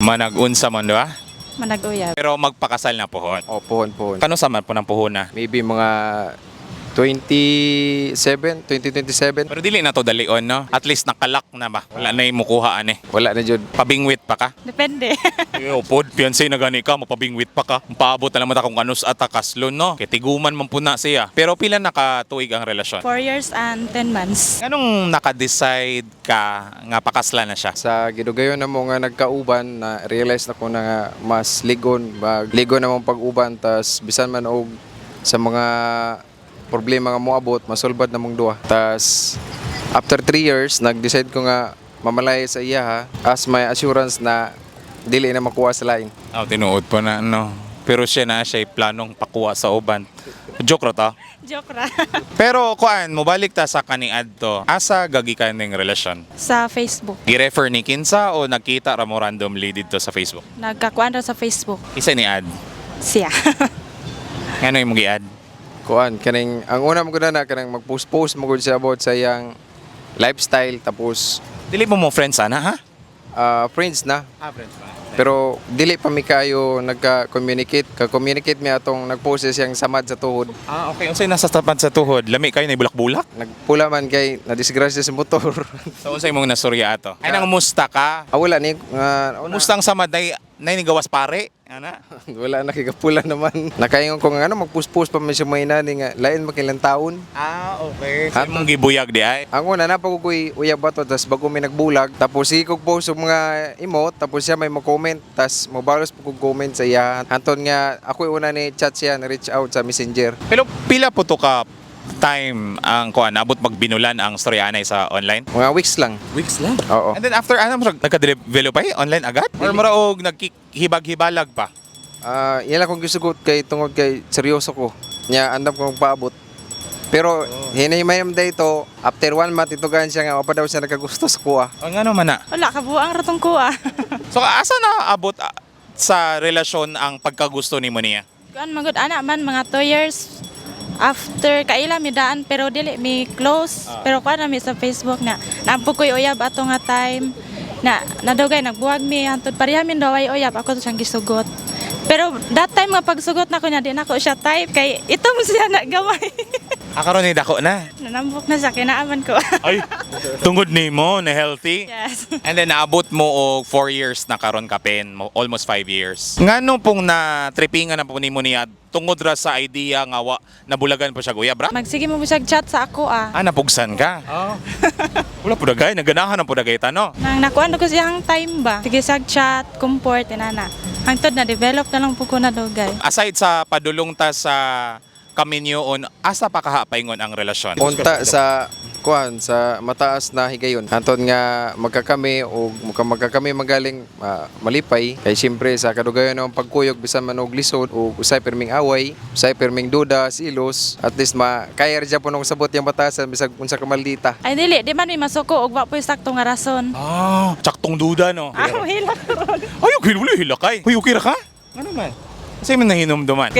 Manag-unsa man, di ba? Manag-uyab. Pero magpakasal na pohon. O, pohon, pohon. Kano sa man po ng puhon na? Maybe mga 27, 2027. Pero dili na to dalion, no? At least nakalak na ba? Wala na yung mukuha, ani. Wala na jud. Pabingwit pa ka? Depende. Yo, pod, fiancé na gani ka, mapabingwit pa ka. Paabot na naman akong anus at kaslon, no? Kay tiguman man po na siya. Pero pila nakatuig ang relasyon? 4 years and 10 months. Anong naka-decide ka nga pakasla na siya? Sa gidugayon na mo nga nagkauban na realize na ko na nga mas ligon, mag ligon na mong pag-uban, tas bisan man og sa mga problema nga moabot, masulbad na mong duha. Tas after 3 years nag-decide ko nga mamalay sa iya ha, as my assurance na dili na makuha sa lain. Oh, tinuod po na, no? Pero siya na siya planong pakuha sa uban. Joke ra to. Joke ra. Pero kuan, mobalik ta sa kaniadto. Asa gagikan ning relasyon? Sa Facebook. Gi-refer ni kinsa o nagkita ra mo randomly didto sa Facebook? Nagkakuan ra sa Facebook. Isa ni ad. Siya. Ngano imong gi-add? Kuan kaning ang una mo gud na kanang mag-post-post mo gud siya about sa iyang lifestyle, tapos Dili mo mo friends ana ha? Friends na. Ah, friends pa. Pero dili pa mi kayo nagka-communicate. Ka-communicate mi atong nag-post siyang samad sa tuhod. Ah, okay. Unsay nasa tapat sa tuhod? Lami kayo na bulak-bulak? Nagpula man kay nadisgrasya sa motor. So unsay mong nasurya ato? Ay nang musta ka? Ah, wala ni nga una, Kumusta ang samad nay nay nigawas pare? Ana? Wala na kigapula naman. Nakaingon ko nga ano mag-post-post pa man siya may nani nga lain makilang taon. Ah, okay. So imong gibuyag di ay. Ang una na pag ko'y uyab ba to, tas bago mi nagbulag, tapos sige kog post og mga emote, tapos siya may mo-comment, tas mobalos po kog comment sa iya. Anton nga ako'y una ni chat siya, na reach out sa Messenger. Pero pila po to ka time ang kuan abot magbinulan ang storya anay sa online? Mga weeks lang. Weeks lang. Oo. And then after ano murag nagka-develop ay online agad? Or mura og nagkihibag-hibalag pa? Ah, yan lang kong gisugot kay tungod kay seryoso ko. Nya andam ko magpaabot. Pero hinaymayam day to, after one month itugan siya nga wa pa daw siya nagkagusto sa kuha. O ngano man na? Wala, kabuang ratong kuha. So asa na abot sa relasyon ang pagkagusto nimo niya? Kuan magud ana man mga 2 years after kaila mi daan pero dili mi close, pero kuan na mi sa Facebook na naampo ko'y uyab ato nga time na nadugay nagbuwag mi hantod pareha mi daway uyab ako to siyang gisugot. Pero that time nga pagsugot nako niya, di nako siya type kay ito mo siya na gamay. Ah, karon ni dako na. Nanambok na siya kinaaman ko. Ay, tungod nimo na healthy. Yes. And then naabot mo og 4 years na karon kapin, almost 5 years. Ngano pong na trippingan na po nimo niya tungod ra sa idea nga wa nabulagan po siya guya bra? Magsige mo siya chat sa ako ah. Ah, napugsan ka. Oh. Wala po dagay, naganahan na po dagay ta no. Nang nakuan ko siyang time ba. Sige sa chat, comfort inana. Hangtod na develop na lang po ko na dugay. Aside sa padulong ta sa kaminyoon, asa pa kahapaingon ang relasyon? Unta sa kuan sa mataas na higayon. Anton nga magkakami o magkakami magaling malipay kay siyempre sa kadugayon ng pagkuyog bisan man og lisod o usay perming away, usay perming duda, silos, at least makaya ra po nung sabot yung batasan bisag unsa ka maldita. Ay dili, di man mi masuko og wa po'y sakto nga rason. Ah, saktong duda no. Ah, mahilak ron. Ay, okay, wala hilakay. Uy, okay ra ka? Ano man? Kasi man nahinumduman.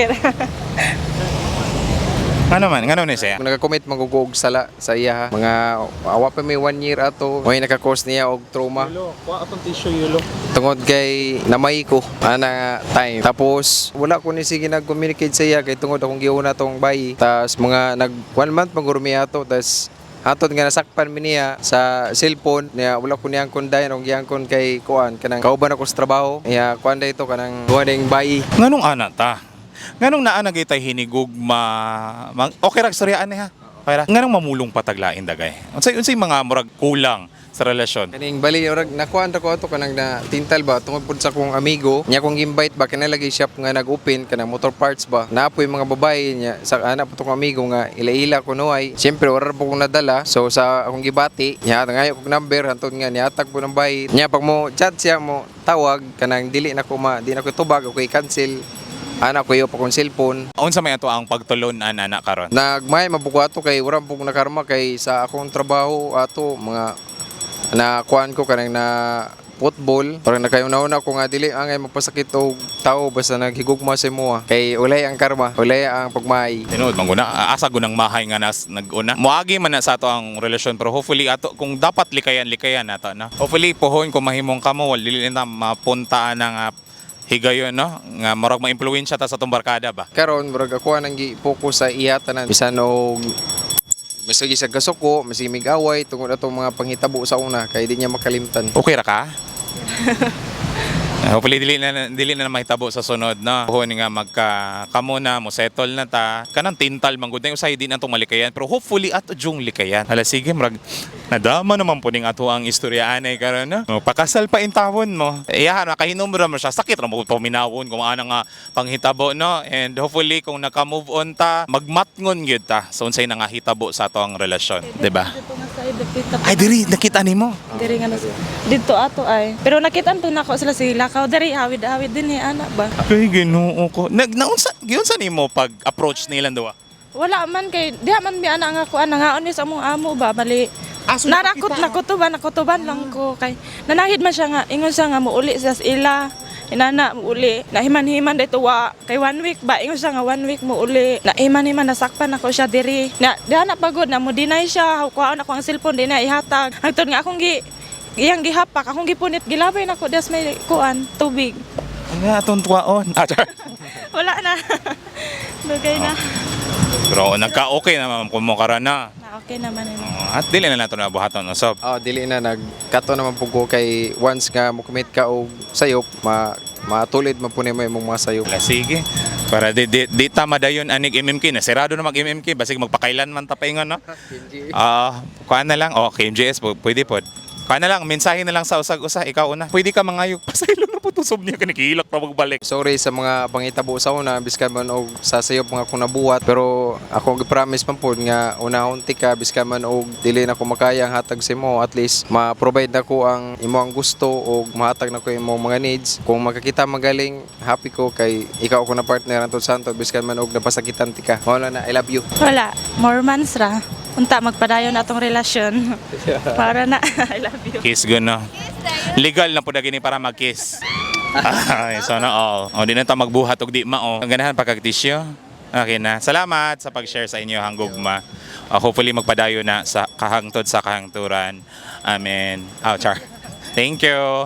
Ano man? Ngano ni siya? Nakakommit magugog sala sa iya ha. Mga awa pa may one year ato, may naka-cause niya og trauma. Kuha atong tissue yulo. Tungod kay namay ko ana nga time. Tapos wala ko ni sige nag-communicate sa iya kay tungod akong giuna tong bayi. Tas mga nag one month maguro mi ato, tas hatod nga nasakpan mi niya sa cellphone niya, wala ko niyang kundayan og giyangkon kay kuan kanang kauban ako sa trabaho niya, kuan dito kanang kuan ding bayi. Nganong ana ta? Nganong naa na tay hinigugma? Okay ra storyaan ni ha. Okay ra. Nganong mamulong pataglain dagay? Unsay unsay mga murag kulang sa relasyon? Kaning bali orag nakuan ra ko ato kanang na tintal ba tungod pud sa akong amigo niya kong invite ba kanalagi shop nga nag-open kanang motor parts ba, naapoy mga babae niya sa ana po tong amigo nga ila-ila ko nuay, siyempre wala ra po kong nadala, so sa akong gibati niya ngayo kog number, hantod nga nihatag po ng bayi niya. Pag mo chat siya, mo tawag, kanang dili na ko ma di na ko tubag, okay cancel ana ko iyo pa kong cellphone. Unsa may ato ang pagtulon-an ana karon? Nagmay mabuko ato kay wala po nakarma kay sa akong trabaho ato mga na kuan ko kanang na football. Parang nakauna-una ko nga dili angay magpasakit og tao basta naghigugma sa imo. Kay ulay ang karma, ulay ang pagmahay. Tinuod man guna, asa gunang mahay nga nas nag-una. Moagi man na sa ato ang relasyon, pero hopefully ato kung dapat likayan, likayan nato, no. Hopefully pohon kung mahimong kamo wal dili na mapunta na nga higayon, no, nga murag maimpluwensya ta sa atong barkada ba. Karon murag ako nang gi-focus sa iya tanan. Bisan og masigi sa kasuko, masigi mig away tungod atong mga panghitabo sa una kay di niya makalimtan. Okay ra ka? Hopefully dili na mahitabo sa sunod, no. Pohon nga magka kamo na mo settle na ta. Kanang tintal man gud na usay di na tong malikayan, pero hopefully ato jung likayan. Hala, sige, murag nadama naman po ning ato ang istorya anay karon, no. Oh, pakasal pa intawon mo. Iyahan makahinom ra mo siya, sakit ra mo paminawon kung ana nga panghitabo, no. And hopefully kung naka-move on ta, magmatngon gyud ta sa unsay nangahitabo sa ato ang relasyon, di ba? Dito nga sa dito. Ay, diri nakita nimo. Diri nga na dito ato ay. Pero nakita to nako sila si lakaw diri, hawid-hawid din eh ana ba. Ay, Ginoo ko. Nag naunsa giunsa nimo pag approach nilang duwa? Wala man kay diha man mi ana nga kuan, nangaon mi sa among amo ba, bali. Ah, so Narakot nakita. Nakutuban lang ko kay nanahid man siya nga ingon siya nga muuli siya sa ila inana, muuli nahiman-himan dito wa kay one week ba, ingon siya nga one week muuli, nahiman-himan, nasakpan ako siya diri na diha na pagod na mo deny siya, kuhaon ako ang cellphone, di na ihatag hangtod nga akong gi iyang gihapak, akong gipunit, gilabay nako das may kuan tubig. Ano atong tuwaon? Ah, char. Wala na, lugay na. Pero nagka-okay naman kung mo karon na. Na okay naman yun. Oh, at dili na nato na buhaton usab. Oh, dili na nagkato naman pud ko kay once nga mo commit ka og sayop, ma matulid man pud nimo imong mga sayop. Wala, sige. Para di ta madayon anig MMK na sirado na mag MMK basig magpakailan man ta paingon, no. Ah, kuan na lang. Oh, KMJS po, pwede pod. Kuan na lang, mensahe na lang sa usag-usa, ikaw una. Pwede ka mangayog pasaylo na po tusob niya kinikilak pa magbalik. Sorry sa mga pangitabo sa una, biskan man og sa sayop mga akong nabuhat, pero ako gi-promise man pud nga unahon ti ka biskan man og dili na ko makaya ang hatag sa imo, at least ma-provide na ko ang imo ang gusto og mahatag na ko imong mga needs. Kung makakita magaling, happy ko kay ikaw ako na partner antod santo biskan man og napasakitan ti ka. Mao na, I love you. Wala, more months ra. Unta magpadayon atong relasyon. Para na, I love you. Kiss gano. Legal na po na gini para mag-kiss. Ay, sana all. O, di na ta magbuhat og di mao. Ang ganahan pagkag-tissue. Okay na. Salamat sa pag-share sa inyo hanggugma. Hopefully magpadayo na sa kahangtod sa kahangturan. Amen. Oh, char. Thank you.